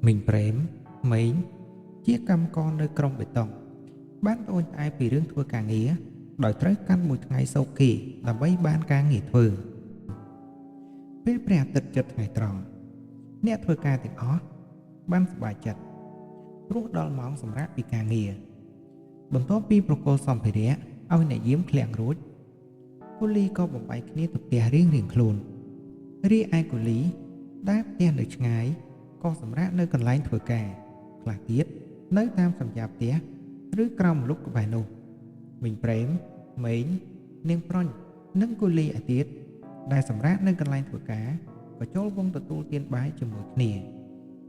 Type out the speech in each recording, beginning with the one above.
មីងព្រេមម៉េងជាកម្មករនៅក្រុងបេតុងបានត្អូញត្អែពីរឿងធ្វើការងារដោយត្រូវកាន់មួយថ្ងៃសោកគេដើម្បីបានការងារធ្វើពេលព្រះអាទិត្យជិតថ្ងៃត្រង់អ្នកធ្វើការទាំងអស់បានសប្បាយចិត្តព្រោះដល់ម៉ោងសម្រាកពីការងារបន្ទាប់ពីប្រគល់សម្ភារៈឲ្យអ្នកយាមឃ្លាំងរួចគូលីក៏បំបែកគ្នាទៅផ្ទះរៀងៗខ្លួនរីឯគូលីដែលផ្ទះនៅឆ្ងាយក៏សម្រាកនៅកន្លែងធ្វើការខ្លះទៀតនៅតាមសម្យាផ្ទះឬក្រោមម្លប់ក្បែរនោះមីងព្រេមម៉េងនាងប្រុញនិងគូលីឯទៀតដែលសម្រាកនៅកន្លែងធ្វើការក៏ចូលវងទទួលទានបាយជាមួយគ្នា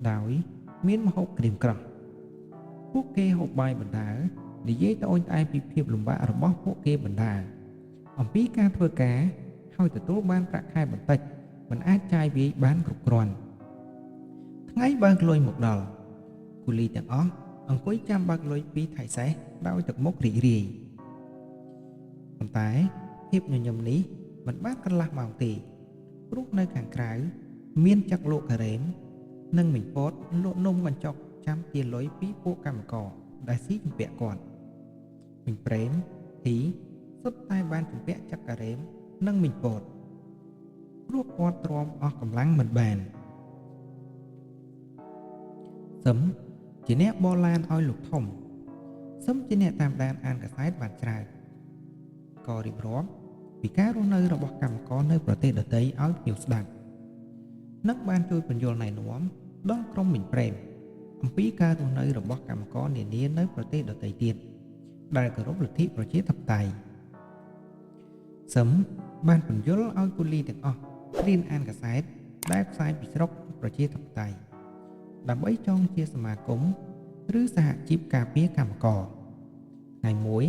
ដោយមានម្ហូបក្រៀមក្រោះពួកគេហូបបាយបណ្ដើរនិយាយត្អូញត្អែពីភាពលំបាករបស់ពួកគេបណ្ដើរអំពីការធ្វើការហើយទទួលបានប្រាក់ខែបន្តិចមិនអាចចាយវាយបានគ្រប់គ្រាន់ថ្ងៃបើកលុយមកដល់គូលីទាំងអស់អង្គុយចាំបើកលុយពីថៃសេះដោយទឹកមុខរីករាយប៉ុន្តែភាពញញឹមនេះមិនបានកន្លះម៉ោងទេព្រោះនៅខាងក្រៅមានចឹកលក់ការ៉េមនិងមីងពតលក់នំកញ្ចុកចាំទារលុយពីពួកកម្មករដែលស៊ីជំពាក់គាត់មីងព្រេមហ៊ីសុទ្ធតែបានជំពាក់ចឹកការ៉េមនិងមីងពតព្រោះគាត់ទ្រាំអស់កម្លាំងមិនបានសឹមជាអ្នកបរឡានឲ្យលោកធំសឹមជាអ្នកតាមដានអានកាសែតបានច្រើនក៏រៀបរាប់ពីការរស់នៅរបស់កម្មករនៅប្រទេសដទៃឲ្យភ្ញៀវស្ដាប់និងបានជួយពន្យល់ណែនាំដល់ក្រុមមីងព្រេមអំពីការរស់នៅរបស់កម្មករនានានៅប្រទេសដទៃទៀតដែលគោរពលទ្ធិប្រជាធិបតេយ្យសឹមបានពន្យល់ឲ្យគូលីទាំងអស់រៀនអានកាសែតដែលផ្សាយពីស្រុកប្រជាធិបតេយ្យដើម្បីចងជាសមាគមឬសហជីពការពារកម្មករថ្ងៃមួយ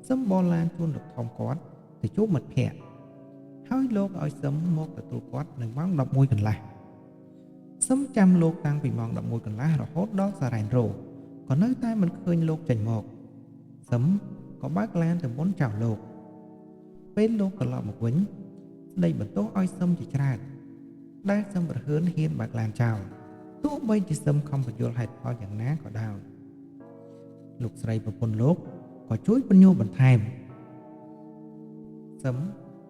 សឹមបរឡានជួនលោកធំគាត់ទៅជួបមិត្តភ័ក្តិហើយលោកឲ្យសឹមមកទទួលគាត់នៅម៉ោង11កន្លះសឹមចាំលោកតាំងពីម៉ោង11កន្លះរហូតដល់សារ៉ែនរ៉ូក៏នៅតែមិនឃើញលោកចេញមកសឹមក៏បើកឡានទៅមុនចោលលោកពេលលោកត្រឡប់មកវិញស្ដីបន្ទោសឲ្យសឹមជាច្រើនដែលសឹមរហឿនហ៊ានបើកឡានចោលទោះបីជាសឹមខំបញ្យល់ហេតុផលយ៉ាងណាក៏ដោយលោកស្រីប្រពន្ធលោកក៏ជួយពន្យល់បន្ថែមសឹម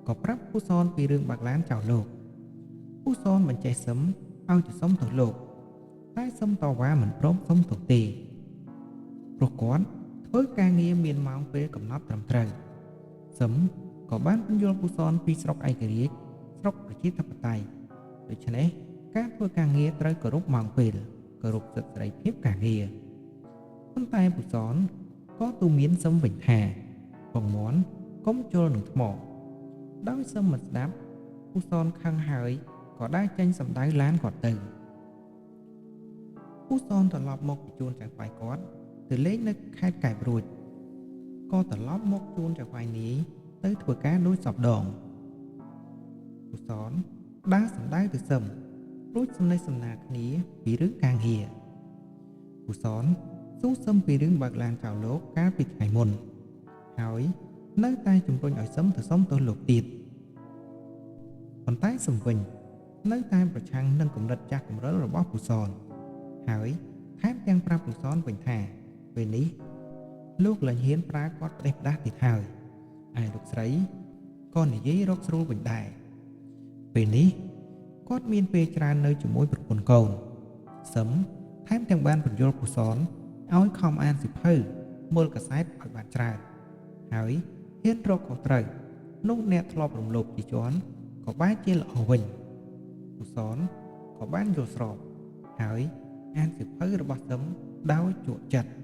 ក៏ប្រាប់ពូសនពីរឿងបើកឡានចោលលោកពូសនបញ្ចេះសឹមឲ្យទៅសុំទោសលោកតែសឹមតវ៉ាមិនព្រមសុំទោសទេព្រោះគាត់ធ្វើការងារមានម៉ោងពេលកំណត់ត្រឹមត្រូវសឹមក៏បានពន្យល់ពូសនពីស្រុកឯករាជ្យស្រុកប្រជាធិបតេយ្យដូច្នេះការធ្វើការងារត្រូវគោរពម៉ោងពេលគោរពសិទ្ធិសេរីភាពការងារប៉ុន្តែពូសនក៏ទូមានសឹមវិញថាបងមន់កុំជល់នឹងថ្មដោយសឹមមិនស្ដាប់ពូសនខឹងហើយក៏ដើរចេញសម្ដៅឡានគាត់ទៅពូសនត្រឡប់មកពីជួនចៅហ្វាយគាត់ទៅលេងនៅខេត្តកែបរួចក៏ត្រឡប់មកជួនចៅហ្វាយនាយទៅធ្វើការដូចសពដងពូសនដើរសម្ដៅទៅសឹមរួចសំណេះសំណាលគ្នាពីរឿងការងារពូសនស៊ូសឹមពីរឿងបើកឡានចោលលោកកាលពីថ្ងៃមុនហើយនៅតែជំរុញឲ្យសឹមទៅសុំទោសលោកទៀតប៉ុន្តែសឹមវិញនៅតែប្រឆាំងនឹងគំនិតចាស់គំរិលរបស់ពូសនហើយថែមទាំងប្រាប់ពូសនវិញថាពេលនេះលោកលែងហ៊ានប្រើគាត់ផ្ដេសផ្ដាស់ទៀតហើយឯលោកស្រីក៏និយាយរកស្រួលវិញដែរពេលនេះគាត់មានពេលច្រើននៅជាមួយប្រពន្ធកូនសឹមថែមទាំងបានពន្យល់ពូសនឲ្យខំអានសៀវភៅមើលកាសែតឲ្យបានច្រើនហើយហ៊ានរកខុសត្រូវនោះអ្នកធ្លាប់រំលោភជាជាន់ក៏បែរជាល្អវិញពូសនក៏បានយល់ស្របហើយអានសៀវភៅរបស់សឹមដោយជក់ចិត្ត។